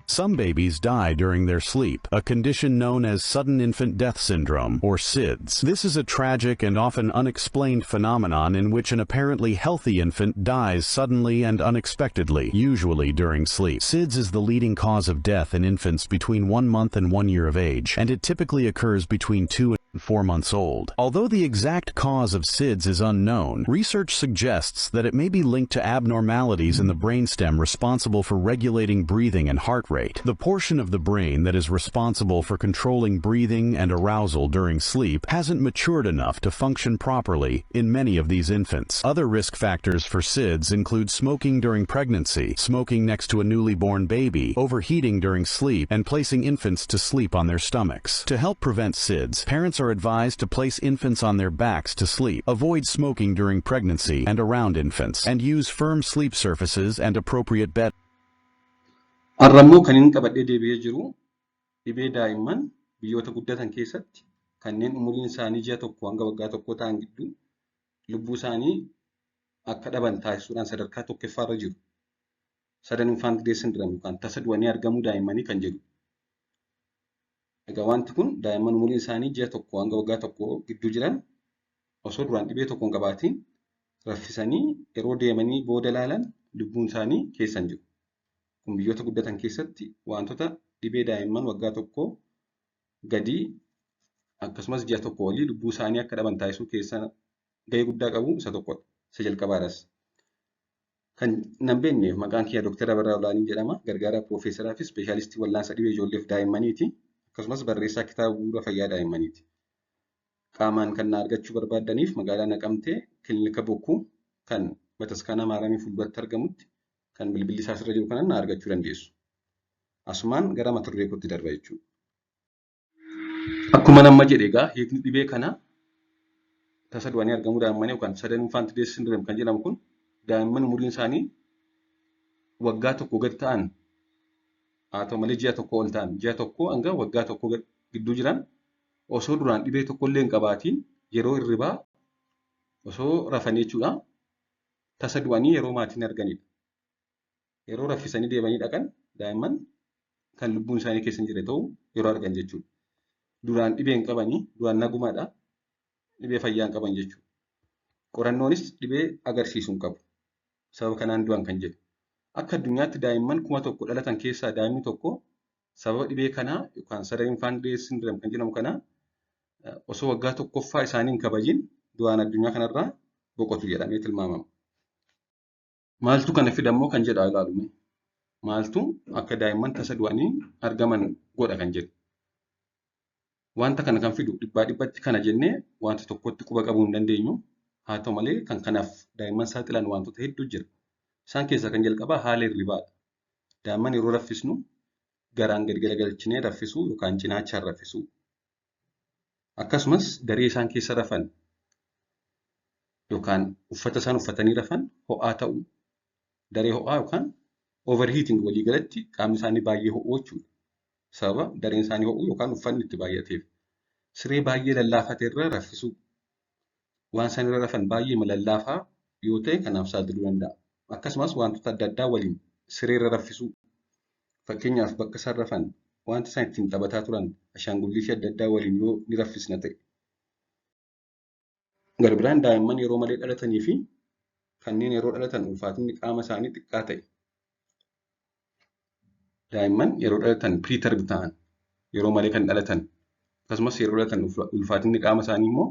Some babies die during their sleep, a condition known as sudden infant death syndrome, or SIDS. This is a tragic and often unexplained phenomenon in which an apparently healthy infant dies suddenly and unexpectedly, usually during sleep. SIDS is the leading cause of death in infants between 1 month and 1 year of age, and it typically occurs between 2 and 4 months old. Although the exact cause of SIDS is unknown, research suggests that it may be linked to abnormalities in the brainstem responsible for regulating breathing and heart rate. The portion of the brain that is responsible for controlling breathing and arousal during sleep hasn't matured enough to function properly in many of these infants. Other risk factors for SIDS include smoking during pregnancy, smoking next to a newly born baby, overheating during sleep, and placing infants to sleep on their stomachs. To help prevent SIDS, parents are advised to place infants on their backs to sleep, avoid smoking during pregnancy and around infants, and use firm sleep surfaces and appropriate bed Har'a immoo kan inni qabadhee deebi'ee jiru dhibee daa'imman biyyoota guddatan keessatti kanneen umuriin isaanii ji'a 1 hanga waggaa 1 ta'an gidduu lubbuu isaanii akka dhaban taasisuudhaan sadarkaa tokkoffaarra jiru. Sudden infant death syndrome yookaan tasa du'anii argamuu daa'immanii kan jedhu. Egaa wanti kun daa'imman umuriin isaanii ji'a 1 hanga waggaa 1 gidduu jiran osoo duraan dhibee tokko hin qabaatiin raffisanii yeroo deemanii booda ilaalan lubbuun isaanii keessa hin jiru. Kun biyyoota guddatan keessatti wantoota dhibee daa'imman waggaa 1 gadii akkasumas ji'a 1 olii lubbuu isaanii akka dhaban taasisuu keessa gahee guddaa qabu isa tokkodha. Isa jalqabaadhas. Kan nan beekneef, maqaan kiyya Dr. Abarraa Olaanii jedhama. Gargaaraa Piroofeesaraa fi Ispeeshaalistii wal'aansa dhibee ijoolleef daa'immaniiti. Akkasumas barreessaa kitaaba bu'uura fayyaa daa'immaniiti. Qaamaan kan na argachuu barbaaddaniif magaalaa Naqamtee, kilinika Bokkuu kan Bataskaana Maaramii fuulduratti argamutti, kan bilbilli isaa asirra jiru kanaan na argachuu dandeessu. Asumaan gara mata duree kootti darba jechuudha. Akkuma amma jedhe egaa, hiikni dhibee kanaa tasa du'anii argamuu daa'immanii yookaan sudden infant death syndrome kan jedhamu kun daa'imman umuriin isaanii waggaa 1 gadi ta'an, haa ta'u malee ji'a 1 ol ta'an, ji'a 1 hanga waggaa 1 gidduu jiran, osoo duraan dhibee tokkollee hin qabaatiin yeroo hirribaa osoo rafanii jechuudha, tasa du'anii yeroo maatiin arganidha. Yeroo raffisanii deemanii dhaqan daa'imman kan lubbuun isaanii keessa hin jirre ta'uu yeroo argan jechuudha. Duraan dhibee hin qabanii, duraan nagumaadha. Dhibee fayyaa hin qaban jechuudha. Qorannoonis dhibee agarsiisu hin qabu. Sababa kanaan du'an kan jedhu. Akka addunyaatti daa'imman 1000 dhalatan keessaa daa'imni tokko sababa dhibee kanaa yookaan sudden infant death syndrome kan jedhamu kanaa osoo waggaa tokkoffaa isaanii hin kabajin du'aan addunyaa kanarraa boqotu jedhamee tilmaamama. Maaltu kana fidammoo kan jedhu ilaalume. Maaltu akka daa'imman tasa du'anii argaman godha kan jedhu. Wanta kana kan fidu dhibbaa dhibbatti kana jennee wanta tokkotti quba qabuu hin dandeenyu. Haa ta'u malee, kan kanaaf daa'imman saaxilan wantoota hedduu jira. Isaan keessaa kan jalqabaa haala hirribaadha. Daa'imman yeroo raffisnu garaan gadi galagalchinee raffisuu yookaan cinaachaan raffisuu. Akkasumas daree isaan keessa rafan yookaan uffata isaan uffatanii rafan ho'aa ta'uu, daree ho'aa yookaan overheating, waliigalatti qaamni isaanii baay'ee ho'uu jechuudha. Sababa dareen isaanii ho'uu yookaan uffanni itti baay'ateef. Siree baay'ee lallaafaa ta'e irra raffisuu. Waan isaan irra rafan baay'ee lallaafaa yoo ta'e kanaaf saaxiluu danda'a. Akkasumas wantoota adda addaa waliin siree irra raffisuu. Fakkeenyaaf, bakka isaan rafan wanta isaan ittiin taphataa turan, ashaangulliitii adda addaa waliin yoo ni raffisna ta'e. Gara biraan daa'imman yeroo malee dhalatanii fi kanneen yeroo dhalatan ulfaatinni qaama isaanii xiqqaa ta'e. Daa'imman yeroo dhalatan preterm ta'an, yeroo malee kan dhalatan, akkasumas yeroo dhalatan ulfaatinni qaama isaanii immoo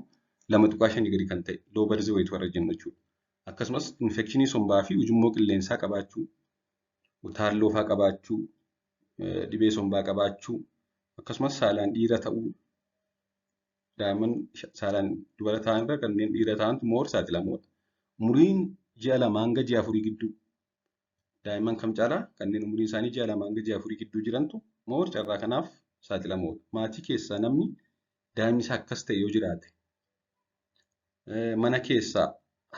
2.5 gadi kan ta'e, low birth weight warra jennu jechuudha. Akkasumas infekshinii sombaa fi ujummoo qilleensaa qabaachuu, utaalloo fa'aa qabaachuu, dhibee sombaa qabaachuu, akkasumas saalaan dhiira ta'uu. Daa'imman saalaan dubara ta'an irra kanneen dhiira ta'antu more saaxilamoodha. Umuriin ji'a 2 hanga ji'a 4 gidduu daa'imman kam caalaa kanneen umuriin isaanii ji'a 2 hanga ji'a 4 gidduu jirantu more carraa kanaaf saaxilamoodha. Maatii keessaa namni daa'imni isaa akkas ta'e yoo jiraate, mana keessaa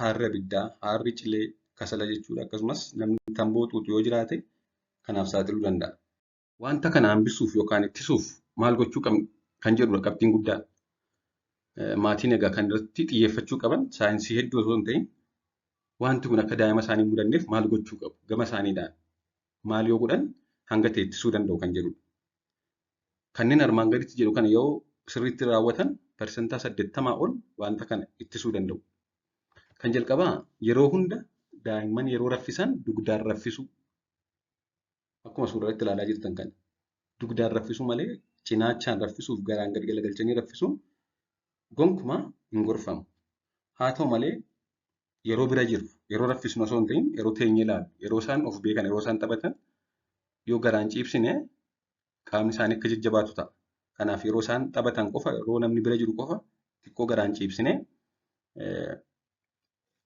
aarri abiddaa, aarri cilee, kasala jechuudha, akkasumas namni tamboo xuuxu yoo jiraate kanaaf saaxiluu danda'a. Wanta kana hambisuuf yookaan ittisuuf maal gochuu qabna kan jedhudha qabxiin guddaan. Maatiin egaa kan irratti xiyyeeffachuu qaban saayinsii hedduu osoo hin ta'in, wanti kun akka daa'ima isaanii hin mudanneef maal gochuu qabu, gama isaaniidhaan maal yoo godhan hanga ta'e ittisuu danda'u kan jedhudha. Kanneen armaan gaditti jedhu kana yoo sirriitti raawwatan 80% ol wanta kana ittisuu danda'u. Kan jalqabaa yeroo hunda daa'imman yeroo raffisan dugdaan raffisuu. Akkuma suuraa irratti ilaalaa jirtan kana dugdaan raffisuu malee cinaachaan raffisuuf garaan gadi galagalchanii raffisuun gonkumaa hin gorfamu. Haa ta'u malee yeroo bira jirru yeroo raffisnu osoo hin ta'in yeroo teenyee ilaallu yeroo isaan of beekan yeroo isaan taphatan yoo garaan ciibsine qaamni isaanii akka jajjabaatu ta'a. Kanaaf yeroo isaan taphatan qofa yeroo namni bira jiru qofa xiqqoo garaan ciibsine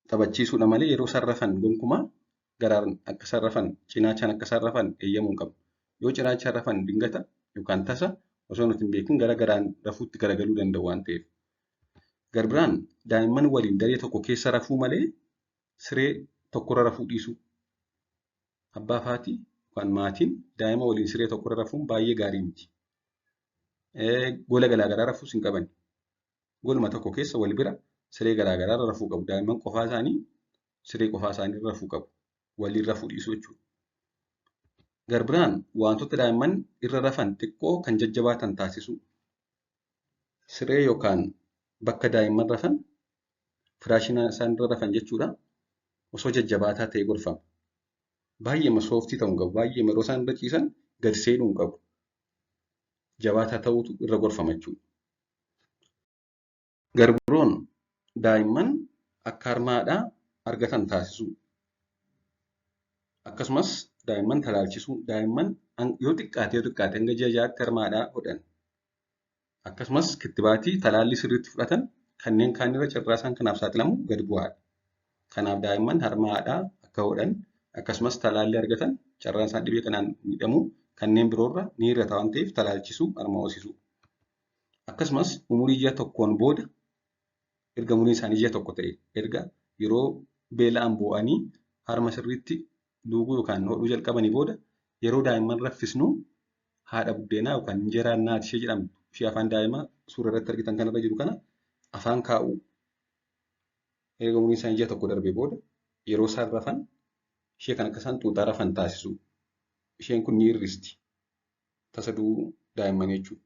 taphachiisuudha malee yeroo isaan rafan gonkumaa garaan akka isaan rafan cinaachaan akka isaan rafan eeyyamuu hin qabnu. Yoo cinaachaan rafan dingata yookaan tasa osoo nuti hin beekin gara garaan rafuutti garagaluu danda'u waan ta'eef. Garbiraan daa'imman waliin daree tokko keessa rafuu malee siree tokkorra rafuu dhiisuu. Abbaa fi haati yookaan maatiin daa'ima waliin siree tokkorra rafuun baay'ee gaarii miti. Gola garaagaraa rafuus hin qaban. Goluma tokko keessa wal bira siree garaagaraa rafuu qabu. Daa'imman qofaa isaanii siree qofaa isaanii rafuu qabu. Waliin rafuu dhiisuu jechuudha. Garbiraan wantoota daa'imman irra rafan xiqqoo kan jajjabaatan taasisuu. Siree yookaan bakka daa'imman rafan firaashina isaan irra rafan jechuudha. Osoo jajjabaataa ta'e gorfama. Baay'eema sooftii ta'uu hin qabu. Baay'eema yeroo isaan irra ciisan gad seenuu hin qabu. Jabaataa ta'uutu irra gorfama jechuudha. Garbiroon daa'imman akka harma haadhaa argatan taasisuu. Akkasumas daa'imman talaalchisuu. Daa'imman yoo xiqqaate hanga ji'a 6tti harma haadhaa hodhan. Akkasumas kittibaatii talaallii sirriitti fudhatan kanneen kaanirra carraa isaan kanaaf saaxilamu gad bu'aadha. Kanaaf daa'imman harma haadhaa akka hodhan akkasumas talaallii argatan carraan isaan dhibee kanaan miidhamuu kanneen biroorra ni hir'ata waan ta'eef talaalchisuu harma hoosisuu. Akkasumas umurii ji'a 1 booda erga umuriin isaanii ji'a 1 ta'e erga yeroo beela'an boo'anii harma sirriitti luuguu yookaan hodhuu jalqabanii booda yeroo daa'imman raffisnu haadha buddeenaa yookaan injeraa naati ishee jedhamtu ishee afaan daa'imaa suura irratti argitan kanarra jiru kana afaan kaa'uu. Erga umuriin isaanii ji'a 1 darbee booda yeroo isaan rafan ishee kan akka isaan xuuxaa rafan taasisuu. Isheen kun ni hir'isti tasa du'uu daa'immanii jechuudha.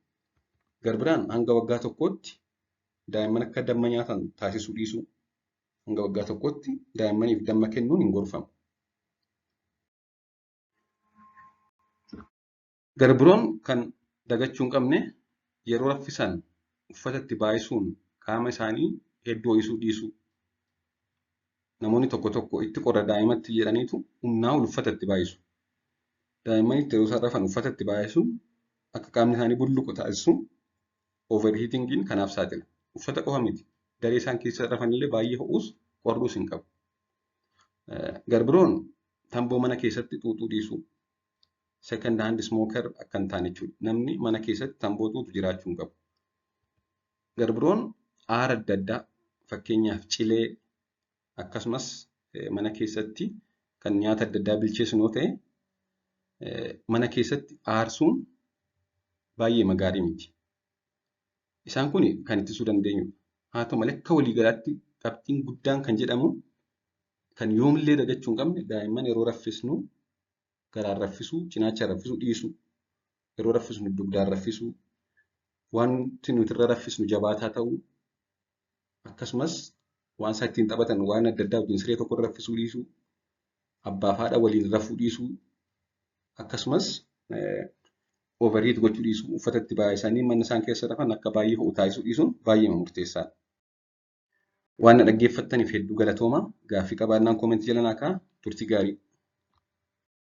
Garbiraan hanga waggaa 1tti daa'imman akka damma nyaatan taasisuu dhiisuu. Hanga waggaa 1tti daa'immaniif damma kennuun hin gorfamu. Garbiroon kan dagachuu hin qabne yeroo raffisan uffata itti baay'isuun qaama isaanii hedduu ho'isuu dhiisuu. Namoonni tokko tokko itti qorra daa'imatti jedhaniitu humnaa ol uffata itti baay'isu. Daa'immanitti yeroo isaan rafan uffata itti baay'isuun akka qaamni isaanii bulluqu taasisuun overheatingiin kanaaf saaxila. Uffata qofa miti. Daree isaan keessa rafanillee baay'ee ho'uus qorruus hin qabu. Garbiroon tamboo mana keessatti xuuxuu dhiisuu. Second hand smoker akka hin taane jechuudha. Namni mana keessatti tamboo xuuxu jiraachuu hin qabu. Garbiroon aara adda addaa fakkeenyaaf cilee akkasumas mana keessatti kan nyaata adda addaa bilcheessu yoo ta'e mana keessatti aarsuun baay'ee gaarii miti. Isaan kun kan ittisuu dandeenyudha. Haa ta'u malee akka waliigalaatti qabxiin guddaan kan jedhamu kan yoomillee dagachuu hin qabne daa'imman yeroo raffisnu garaan raffisuu, cinaachaan raffisuu dhiisuu, yeroo raffisnu dugdaan raffisuu, wanti nuti irra raffisnu jabaataa ta'uu, akkasumas waan isaan ittiin taphatan waan adda addaa wajjin siree tokko irra raffisuu dhiisuu, abbaa fi haadha waliin rafuu dhiisuu, akkasumas overheat gochuu dhiisuu, uffata itti baay'isanii mana isaan keessa rafan akka baay'ee ho'u taasisuu dhiisuun baay'ee murteessaadha. Waan na dhaggeeffattaniif hedduu galatooma. Gaaffii qabaannaan koomentii jala naa kaa'aa. Turtii gaarii.